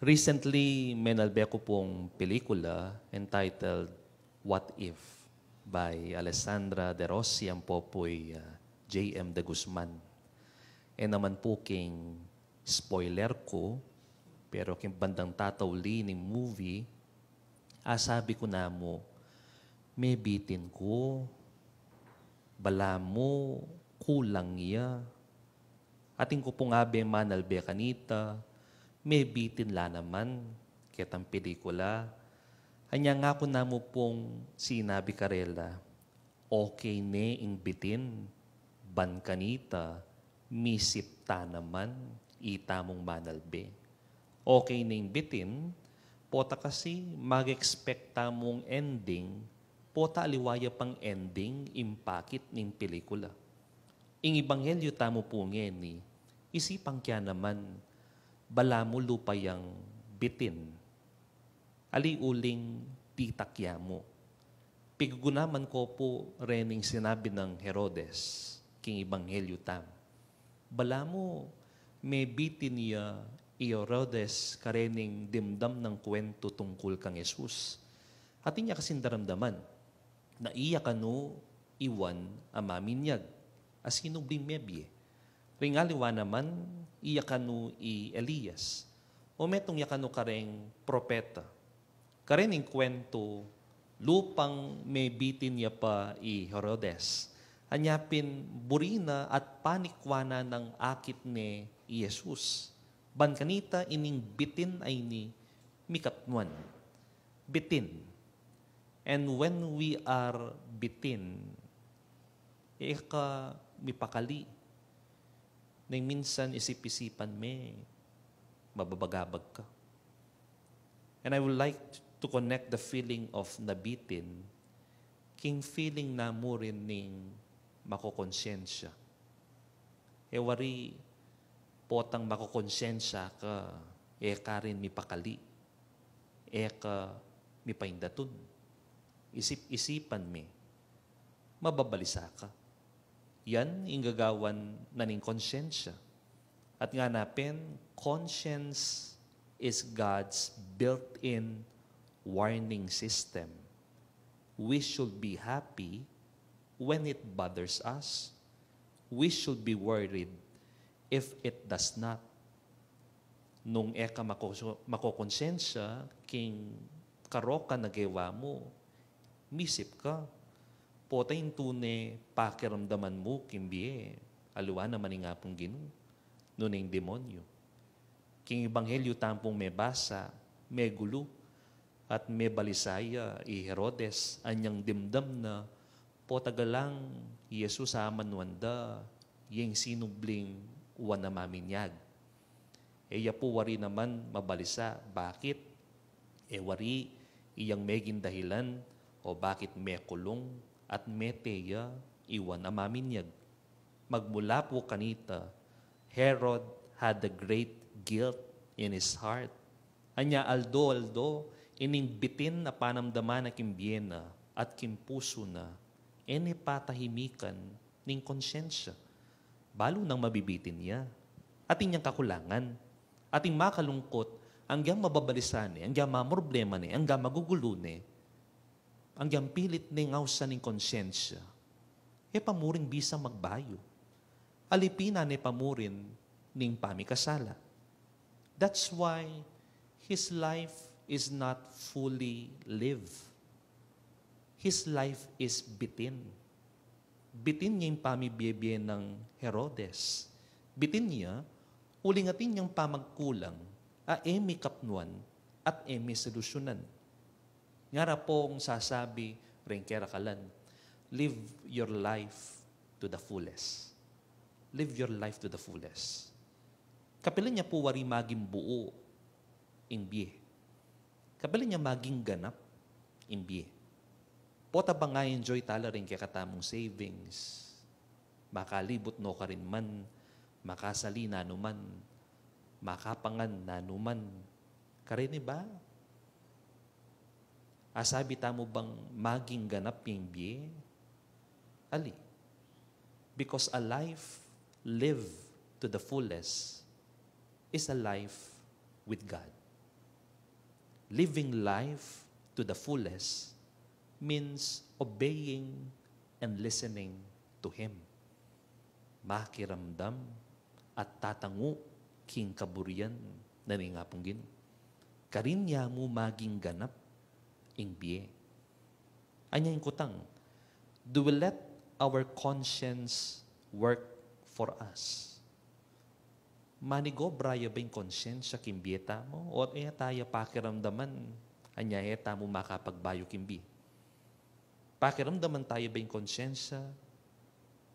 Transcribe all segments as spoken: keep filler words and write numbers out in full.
Recently, menalbe ku pung pelikula entitled What If by Alessandra De Rossi ampo pu'y, ah, J M De Guzman. E naman pu king spoiler ku, pero king bandang tatauli ning movie, asabi ku namu, mebitin ku, balamu kulang ya. Atin ku pung abe manalbe kanita, mebitin la naman ketang pelikula. Anya ngaku namu pung sinabi karela, okay ne ing bitin, ban kanita, misip ta naman itamung manalbe. Okay ne ing bitin, pota kasi mag-expect tamung ending, pota aliwa ya pang ending ing pakit ning pelikula. Ing ebanghelyo tamu pu ngeni, isipan kya naman, balamu lupa yang bitin. Ali uling ditak ya mu. Pigugunaman ko pu rening sinabi nang Herodes king ebanghelyo tamu. Balamu, mebitin ya i Herodes karening dimdam nang kuwentu tungkul kang Jesus. Atin ya kasing daramdaman na iya kanu i Juan a Maminyag a sinubling mebie. Ring aliwa naman, iya kanu i Elias, o metung ya kanu kareng propeta. Karening kuwentu, lupang mebitin ya pa i Herodes, anya pin buri na at panikwa na nang akit ne i Jesus. Ban kanita ining bitin a ini mikatmuan. Bitin. And when we are bitin, e ka mipakali. Neng minsan isip-isipan me, mababagabag ka. And I would like to connect the feeling of nabitin king feeling namu rin ning makokonsensya. E wari potang makokonsensya ka, e ka rin mipakali, e ka mipaindatun. Isip-isipan me, mababalisa ka. Yan ing gagawan na ning konsensya. At ngana pin, conscience is God's built-in warning system. We should be happy when it bothers us. We should be worried if it does not. Nung e ka mako-, makokonsensya king karokan a gewa mu, misip ka. Pota ing tune pakiramdaman mu king bie, aliwa naman ing Apung Ginu, nune ing demonyo. King ebanghelyo tamu pung mebasa, megulu, at mebalisa ya i Herodes, anyang dimdam na, pota galang i Jesus a amanuan da, ya ing sinubling Juan a Maminyag. E ya pu wari naman mabalisa, bakit? E wari iyang meging dahilan o bakit mekulung at mete ya i Juan a Maminyag. Magmula pu kanita, Herod had a great guilt in his heart. Anya aldo-aldo, ining bitin a panamdaman na king bie na at king pusu na, e ne patahimikan ning konsensya. Balu nang mabibitin ya. Atin yang kakulangan. Atin makalungkut, anggang mababalisa ne, anggang mamroblema ne, anggang magugulu ne, anggang pilit neng ausan ing konsensya. E pa mu rin bisa magbayu. Alipinan ne pa mu rin ning pamikasala. That's why his life is not fully lived. His life is bitin. Bitin ya ing pamibie-bie nang Herodes. Bitin ya, uling atin yang pamagkulang a e mikapnuan at e misolusyonan. Ngara pung sasabi ring kerakalan, "Live your life to the fullest." Live your life to the fullest. Kapilan ya pu wari maging buu ing bie? Kapilan ya maging ganap ing bie? Pota bang a-enjoy tala ring kekatamung savings? Makalibut no karin man, makasali nanu man, makapangan nanu man. Kareni ba? Asabi tamu bang maging ganap ing bie? Ali. Because a life lived to the fullest is a life with God. Living life to the fullest means obeying and listening to Him. Makiramdam at tatangu king kaburian na ning Apung Ginu. Karin ya mu maging ganap ing bie. Anya ing kutang, do we let our conscience work for us? Manigobra ya ba ing konsyensya king bie tamu? O e ta ya pakiramdaman, anya e tamu makapagbayu king bie? Pakiramdaman ta ya ba ing konsyensya?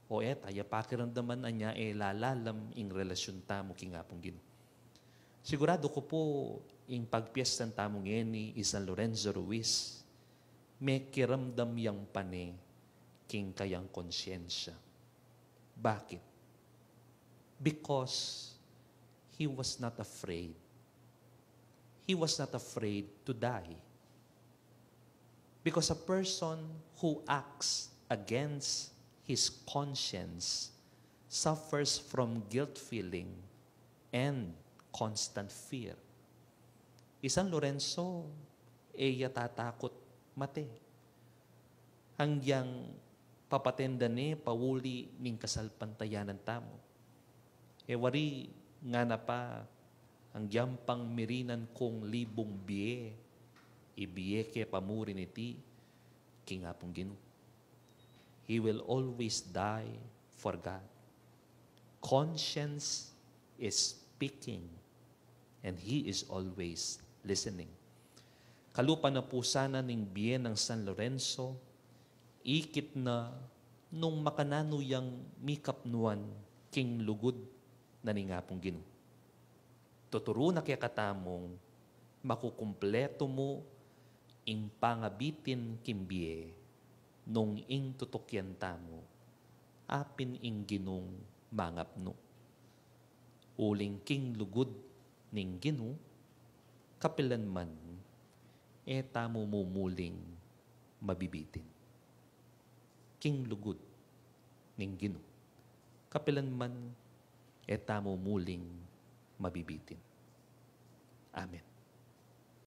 O e ta ya pakiramdaman, anya e lalalam ing relasyun tamu king Apung Ginu? Siguradu ku pu, ing pagpiestan tamu ngeni i San Lorenzo Ruiz, mekiramdam yang pane king kayang konsyensya. Bakit? Because he was not afraid. He was not afraid to die. Because a person who acts against his conscience suffers from guilt feeling and constant fear. I San Lorenzo, e ya tatakut mate. Hangyang papaten da ne pauli ning kasalpantayanan tamu. E wari, ngana pa, hangyang pang mirinan kung libung bie, ibie ke pa mu rin iti king Apung Ginu. He will always die for God. Conscience is speaking, and He is always listening. Kalupa na pu sana ning bie nang San Lorenzo, ikit na nung makananu yang mikapnuan king lugud na ning Apung Ginu. Tuturu na kekatamung makukumpletu mu ing pangabitin king bie nung ing tutukian tamu, apin ing Ginung mangapnu. Uling king lugud ning Ginu, kapilan man e tamu mumuling mabibitin. King lugud ning Ginu, kapilan man e tamu muling mabibitin. Amen.